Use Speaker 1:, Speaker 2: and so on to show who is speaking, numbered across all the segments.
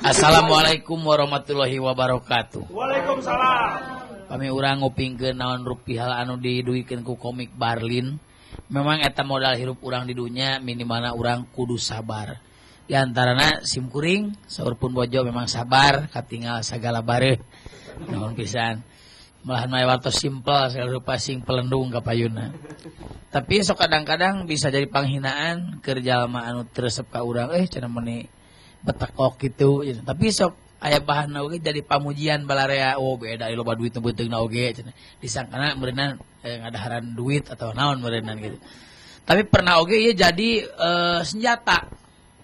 Speaker 1: Assalamualaikum warahmatullahi wabarakatuh.
Speaker 2: Waalaikumsalam.
Speaker 1: Kami urang ngupingkeun naon rupi hal anu diduikeun ku komik Barlin. Memang eta modal hirup urang di dunya minimalna urang kudu sabar. Di antarana sim kuring saur pun bojo memang sabar katingal sagala bareuh. Nuhun pisan. Malahan mah wartos simpel segala rupa sing pelendung ka payuna. Tapi sok kadang-kadang bisa jadi panghinaan keur jalma anu teu resep ka urang cenah meuni betekok gitu. Tapi sok aya bahan oge jadi pamujian balarea, oh beda loba duit nu beuteungna oge cenah. Disangkana meureunna ngadaharan duit atau naon meureunna gitu. Tapi pernah oge ieu jadi senjata.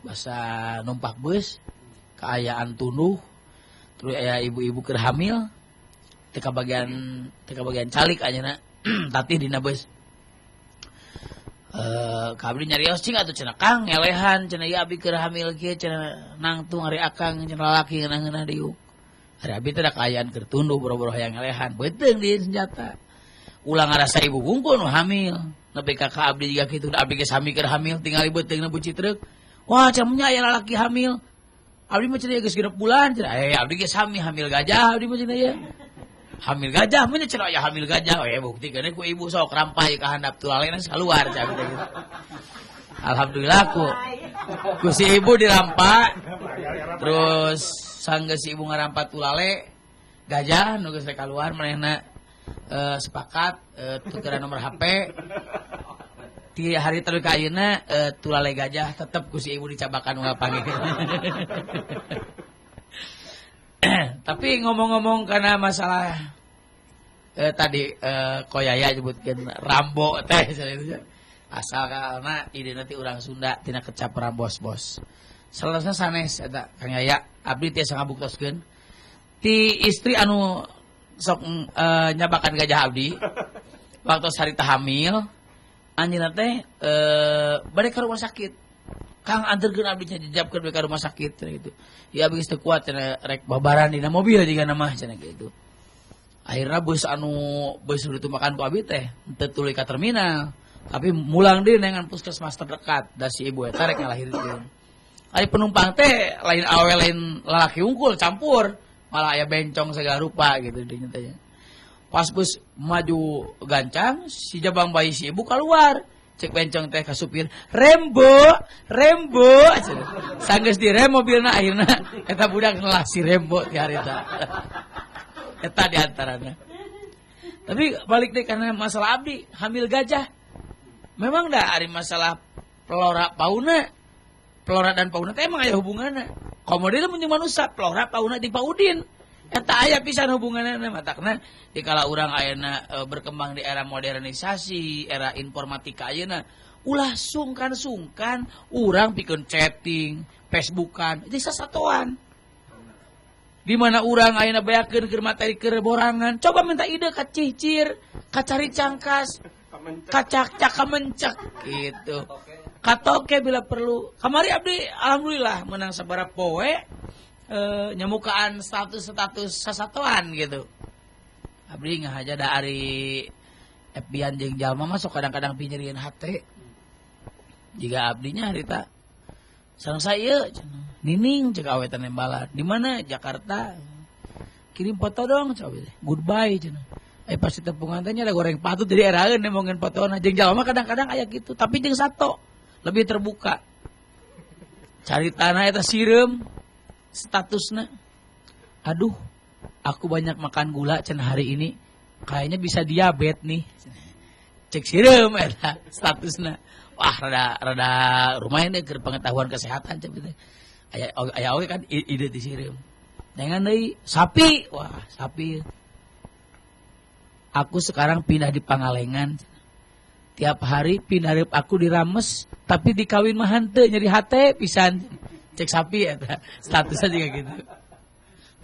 Speaker 1: Basa numpak bus kaayaan tunduh terus aya ibu-ibu keur hamil teu kabagian calik anjeunna tatih dina bus. Ka abdi nyarios cing atuh cenah Kang ngelehan cenah ieu abdi keur hamil kieu cenah nangtung ari akang cenah lalaki ngeunah-ngeunah diuk. Ari abdi teh da kaayaan keur tunduh boro-boro hayang ngelehan beuteung di senjata. Ulah ngarasa ibu bungkul nu hamil nepi ka ka abdi jiga kitu da abdi geus sami keur hamil tingali beuteungna buci truk. Wah cenah nya aya lalaki hamil. Abdi mah cenah geus 6 bulan cenah abdi geus sami hamil gajah abdi mah cenah ieu. Hamil gajah mah cenah aya hamil gajah we buktikeun ku ibu sok rampai ka handap tulalena keluar cenah abdi gitu. Alhamdulillah ku si ibu dirampa terus sanggeus si ibu ngarampa tulale gajah nu geus keluar manehna sepakat tukeran nomor HP ti hari terus ka ayeuna tulale gajah tetep ku si ibu dicabakan unggal panggih. Tapi ngomong-ngomong karena masalah tadi Koyaya nyebutkeun Rambo teh asal karena ide nanti orang Sunda tina kecap Rambos bos. Selesai sanes eta Kang Yaya abdi tiasa ngabuktoskeun ti istri anu sok nyabakan gajah abdi waktu harita hamil anjeunna teh bade ka rumah sakit. Kang anterkeun abdi nya jejapkeun ka rumah sakit cenah gitu. Ya abdi geus teu kuat cenah rek babaran dina mobil jiga mah cenah gitu. Akhirna bus anu bus ditumpakan ku abdi teh teu tuluy ka terminal, tapi mulang deui nengan puskesmas terdekat da si ibu eta rek ngalahirkeun. Ari penumpang teh lain awe lain lalaki unggul campur, malah aya bencong segala rupa gitu dinya teh. Pas bus maju gancang si jabang bayi si ibu keluar. Cek bencong teh ka supir, Rembo, Rembo. Sanggeus direm mobilna akhirna eta budak nelah si Rembo ti harita. Eta di antarana. Tapi balik deh karena masalah abdi hamil gajah. Memang dah ari masalah flora fauna. Flora dan fauna teh emang aya hubunganna. Komo deui mun jeung manusia flora fauna jeung faudin. Eta aya pisan hubunganna matakna dikala urang ayeuna berkembang di era modernisasi, era informatika ayeuna ulah sungkan-sungkan urang pikeun chatting, Facebookan, jadi sasatoan. Di mana urang ayeuna beakeun keur materi keur borangan, coba minta ide ka cicir, ka cari cangkas, ka cak-cak, ka mencek gitu. Katoke bila perlu. Kamari abdi alhamdulillah menang sabaraha poe nyamukaan status-status sasatoan gitu. Abdi ngahaja da ari FB-an jeung jalma mah sok kadang-kadang pinyerieun hate. Jika abdinya harita sareng saya Nining cek awetan nembalan. Di mana? Jakarta. Kirim foto dong cek abdi. Goodbye cenah. Pasti tepungan teh nya ada goreng patut jadi eraeun nemongkeun fotona. Jeung jalma kadang-kadang aya kitu, tapi jeung sato lebih terbuka. Cari tanah eta sireum statusna. Aduh, aku banyak makan gula cenah hari ini. Kayaknya bisa diabetes nih. Cek sireum eta statusna. Wah, rada lumayan deh keur pengetahuan kesehatan cek gitu. Aya oge kan ide di sireum. Dengan deui sapi, wah, sapi. Aku sekarang pindah di Pangalengan. Tiap hari pindah aku dirames, tapi dikawin mah henteu nyeri hate pisan. Cek sapi eta statusnya juga gitu.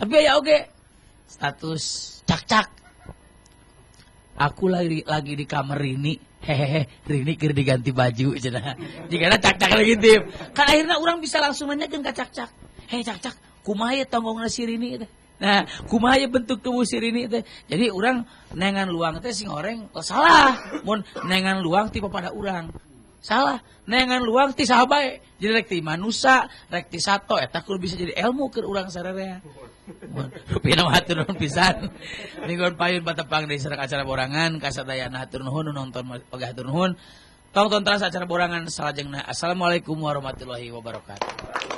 Speaker 1: Tapi aya oge status cak-cak. Aku lagi di kamar Rini, hehehe, Rini keur diganti baju cenah. Jigana cak-cak lagi tip. Kan akhirnya orang bisa langsung nanyakeun ka cak-cak. Hei cak-cak, kumaha ye tonggongna si Rini teh? Nah, kumaha ye bentuk tubuh si Rini teh? Jadi urang nengan luang teh sing oreng salah. Mun nengan luang tipe pada urang. Salah. Neangan luang ti saha bae. Jadi rek ti manusa, rek ti sato eta kudu bisa jadi ilmu keur urang sararea. Rupina mah hatur nuhun pisan. Mingguan payun patepang di sareng acara borangan kasadayana hatur nuhun nu nonton oge hatur nuhun. Tong tonton acara borangan salajengna. Assalamualaikum warahmatullahi wabarakatuh.